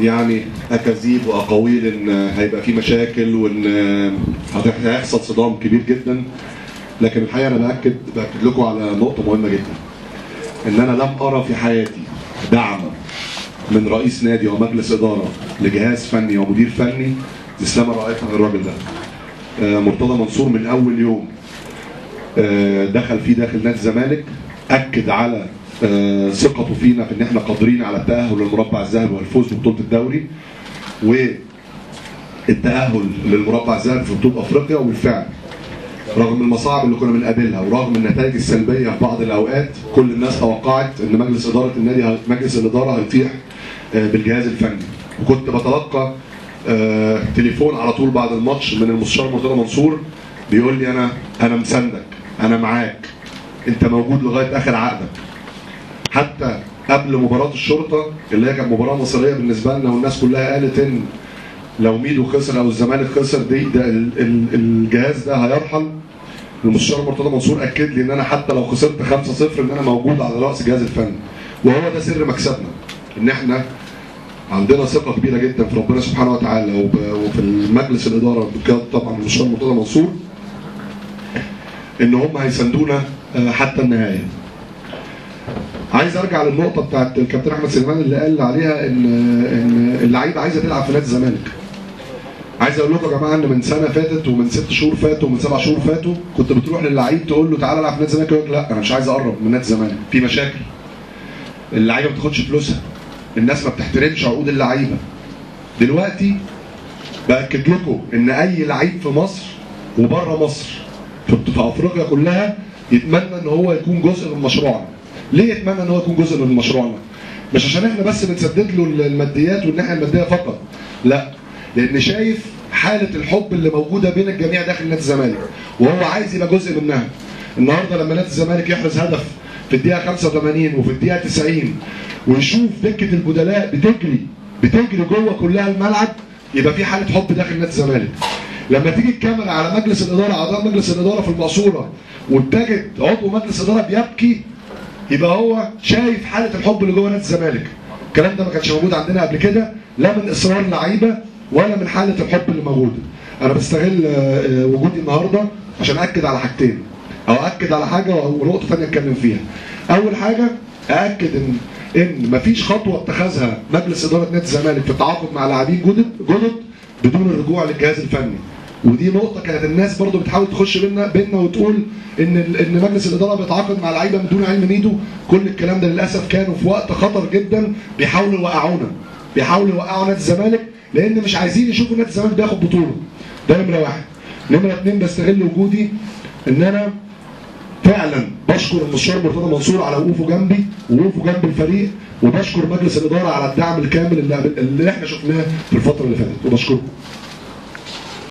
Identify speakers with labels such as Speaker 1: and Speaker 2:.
Speaker 1: يعني اكاذيب واقاويل ان هيبقى في مشاكل وان هيحصل صدام كبير جدا، لكن الحقيقة انا باكد لكم على نقطة مهمة جدا، ان انا لم ارى في حياتي دعم من رئيس نادي ومجلس ادارة لجهاز فني ومدير فني مثل ما رايت من الراجل ده. مرتضى منصور من اول يوم دخل فيه داخل نادي الزمالك اكد على ثقته فينا في ان احنا قادرين على التاهل للمربع الذهبي والفوز ببطولة الدوري والتاهل للمربع الذهبي في بطوله افريقيا. وبالفعل رغم المصاعب اللي كنا بنقابلها ورغم النتائج السلبية في بعض الاوقات، كل الناس توقعت ان مجلس ادارة النادي مجلس الادارة هيطيح بالجهاز الفني، وكنت بتلقى تليفون على طول بعد الماتش من المستشار مرتضى منصور بيقول لي انا مساندك، انا معاك، انت موجود لغاية اخر عقدك. حتى قبل مباراة الشرطة اللي هي كانت مباراة مصيرية بالنسبة لنا، والناس كلها قالت ان لو ميدو خسر او الزمالك خسر دي ده الجهاز ده هيرحل. المستشار مرتضى منصور اكد لي ان انا حتى لو خسرت 5-0 ان انا موجود على راس الجهاز الفني، وهو ده سر مكسبنا، ان احنا عندنا ثقة كبيرة جدا في ربنا سبحانه وتعالى وفي المجلس الادارة بقيادة طبعا المستشار مرتضى منصور، ان هم هيساندونا حتى النهاية. عايز ارجع للنقطة بتاعت الكابتن احمد سليمان اللي قال عليها ان اللعيبة عايزه تلعب في نادي الزمالك. عايز اقول لكم يا جماعة ان من سنة فاتت ومن 6 شهور فاتوا ومن 7 شهور فاتوا كنت بتروح للعيب تقول له تعالى العب في نادي الزمالك، يقول لك لا انا مش عايز اقرب من نادي الزمالك، في مشاكل، اللعيبة ما بتاخدش فلوسها، الناس ما بتحترمش عقود اللعيبة. دلوقتي باكد لكم ان اي لعيب في مصر وبره مصر في افريقيا كلها يتمنى ان هو يكون جزء من مشروعنا. ليه يتمنى ان هو يكون جزء من مشروعنا؟ مش عشان احنا بس بنسدد له الماديات والناحية المادية فقط، لا، لان شايف حاله الحب اللي موجودة بين الجميع داخل نادي الزمالك وهو عايز يبقى جزء منها. النهارده لما نادي الزمالك يحرز هدف في الدقيقة 85 وفي الدقيقة 90 ويشوف دكه البدلاء بتجري جوه كلها الملعب، يبقى في حاله حب داخل نادي الزمالك. لما تيجي الكاميرا على مجلس الادارة، اعضاء مجلس الادارة في المقصورة، وتجد عضو مجلس ادارة بيبكي، يبقى هو شايف حاله الحب اللي جوه نادي الزمالك. الكلام ده ما كانش موجود عندنا قبل كده، لا من اصرار اللعيبة ولا من حاله الحب اللي موجودة. انا بستغل وجودي النهارده عشان اكد على حاجتين، او اكد على حاجة ونقطة ثانية اتكلم فيها. اول حاجة ااكد ان مفيش خطوة اتخذها مجلس ادارة نادي الزمالك في التعاقد مع لاعبين جدد بدون الرجوع للجهاز الفني. ودي نقطة كانت الناس برضو بتحاول تخش بينا وتقول ان مجلس الادارة بيتعاقد مع لعيبة من دون علم ميدو. كل الكلام ده للاسف كانوا في وقت خطر جدا، بيحاولوا يوقعونا، بيحاولوا يوقعوا نادي الزمالك، لان مش عايزين يشوفوا نادي الزمالك بياخد بطوله. ده نمره واحد. نمره اثنين، بستغل وجودي ان انا فعلا بشكر المستشار مرتضى منصور على وقوفه جنبي ووقوفه جنب الفريق، وبشكر مجلس الادارة على الدعم الكامل اللي احنا شفناه في الفترة اللي فاتت، وبشكركم.